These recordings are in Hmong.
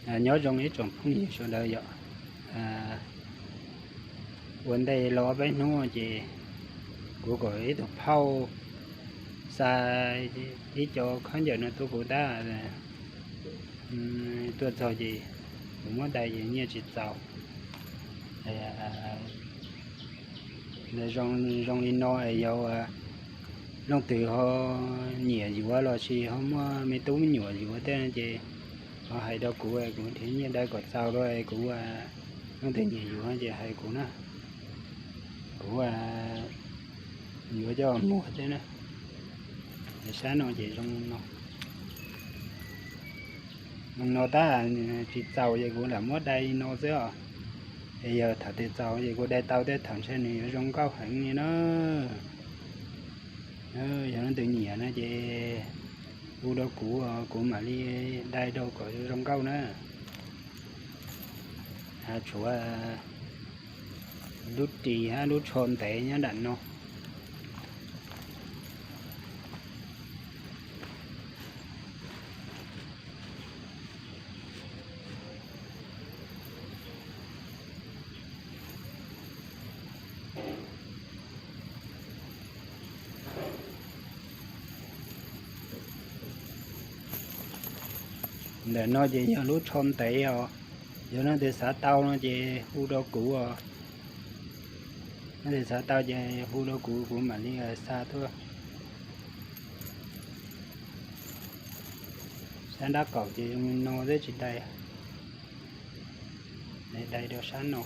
Nyob zoo ib tsoom phooj ywg sawv daws yom. Ua ntej los peb hnub ces kuv kom ib tug phauj xa ib co khaub ncaws no tuaj kuv tab, tuaj txog ces kuv muab dai ces nyiaj tsis txaus. Zoo li no es yog leej twg ho nyiam yuav los sis ho muaj me tub me nyuam yuav tej ces ho hais rau kuv, kuv nrhiav nyiaj dai kom txaus rau kuv. Leej twg nyiam yuav ces hais kuv na, kuv yuav coj muag thiab na. Sab no ces zoo no, zoo no tab tsis txaus ces kuv lam muab dai li no xwb os. Es yog thaum twg txaus ces kuv dai tau tej thaum ntshe nws yuav zoo nkauj heev li na. Yog leej twg nyiam no ces hu rau kuv, kuv mam li dai rau kom zoo nkauj na. Tshuav lub ris hab lub tsho ntev nyob nram no. Ntawm no ces yog lub tsho ntev os. Yog leej twg xav tau no ces hu rau kuv os. Leej twg xav tau ces hu rau kuv, kuv mam li xa tuaj. Sab nrab qaum ces zoo li no xwb tsis dai. Dai rau sab no.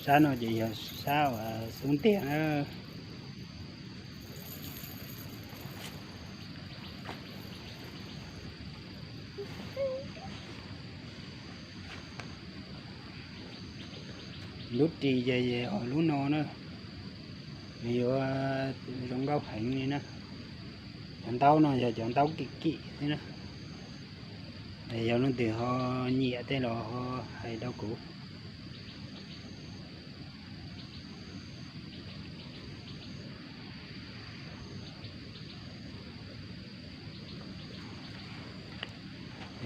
Sab no ces yog sab uas xub ntiag na. Lub ris ces yog lub no na, nws yuav zoo nkauj heev li na. Cov ntaub no yog cov ntaub kim kim xwb na. Yog leej twg ho nyiam tej los ho hais rau kuv.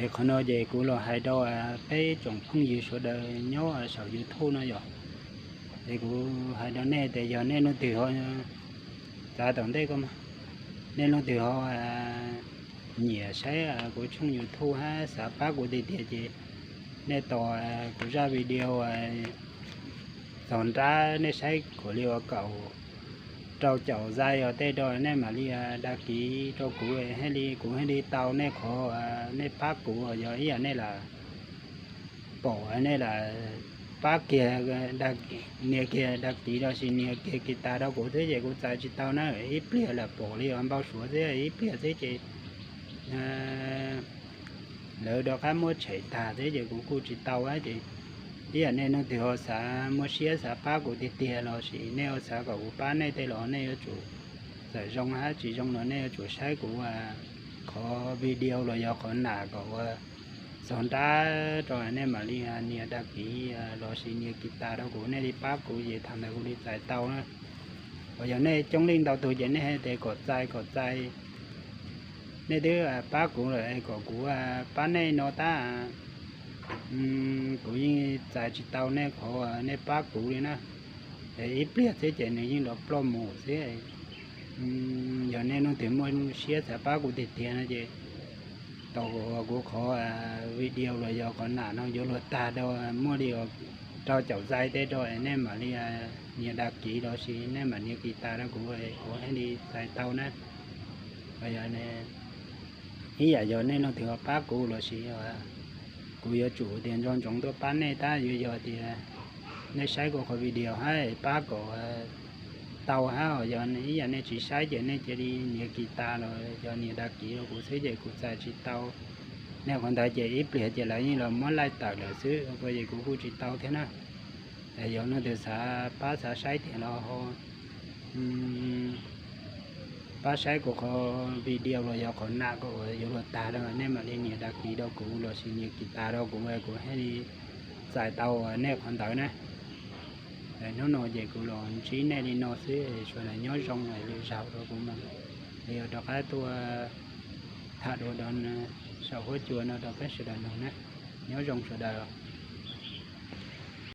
Es qhov no ces kuv los hais rau peb tsoom phooj ywg sawv daws nyob saum YouTube no yom. Es kuv hais rau nej tias yog nej leej twg ho, txav tom ntej ko, nej leej twg ho nyiam saib kuv tshooj YouTube hab xav pab kuv tiag tiag ces nej tos kuv zaj video txog nrab, nej saib kuv li uas kaum rau caum zais os tej rau nej mam li dag kiv rau kuv, hab li kuv hab li tau nej qhov nej pab kuv yog ib yam nej lam pom nej lam pab kiag, nias kiag dag kiv los sis nias kiag kis tas rau kuv thiab ces kuv txais tsis tau na. Ib pliag lam pom li uas npau suav thiab ib pliag thiab ces lawv rov qab muab tshem tag thiab ces kuv kuj tsis tau ces ib yam nej leej twg ho xav muaj siab xav pab kuv tiag tiag los sis nej ho xav kom kuv pab nej tej los nej yuav tsum, txawm zoo hab tsis zoo los nej yuav tsum saib kuv qhov video los yog qhov nam kom ua txog nrab rau nej mam li nias dag kiv los sis nias kis tas rau kuv, nej li pab kuv ces thaum ntawd kuv li txais tau na. Uas yog nej coob leej ntau tug ces nej hais tias kom txais kom txais, nej twb pab kuv lawm kom kuv pab nej no tab, kuv yeej txais tsis tau nej qhov nej pab kuv li na. Ib pliag thiab ces nws yeej los ploj mus xwb. Yog nej leej twg muaj siab xav pab kuv tiag tiag no ces tau kuv qhov video los yog qhov nam no yuav luag tag rau muaj li rau caum zais tej rau nej mam li nias dag kiv los sis nej mam nias kis tas rau kuv, kuv hab li txais tau na. Ib yam yog nej leej twg ho pab kuv los sis kuv yuav tsum tias nco ntsoov tuaj pab nej tab yuav yog tias nej saib kuv qhov video hab pab kom tau hab, yog ib yam nej tsis saib ces nej cia li nias kis tas los yog nias dag kiv rau kuv xwb ces kuv txais tsis tau nej qhov ntawd ces ib pliag ces lawv yeej los muab laij tawm lawm xwb, ces kuv kuj tsis tau thiab na. Yog leej twg xav pab xav saib tiag los pab saib kuv qhov video los yog qhov nam ko uas yuav luag tag rau nej mam li nias dag kiv rau kuv los sis nias kis tas rau kuv, kuv hab li txais tau nej qhov ntawd na. Hnub no ces kuv los ntsib nej li no xwb, sawv daws nyob zoo lwm zaus rau kuv mam li rov qab tuaj Tham dua rau saum huab cua no rau peb sawv daws mloog na. Nyob zoo sawv daws.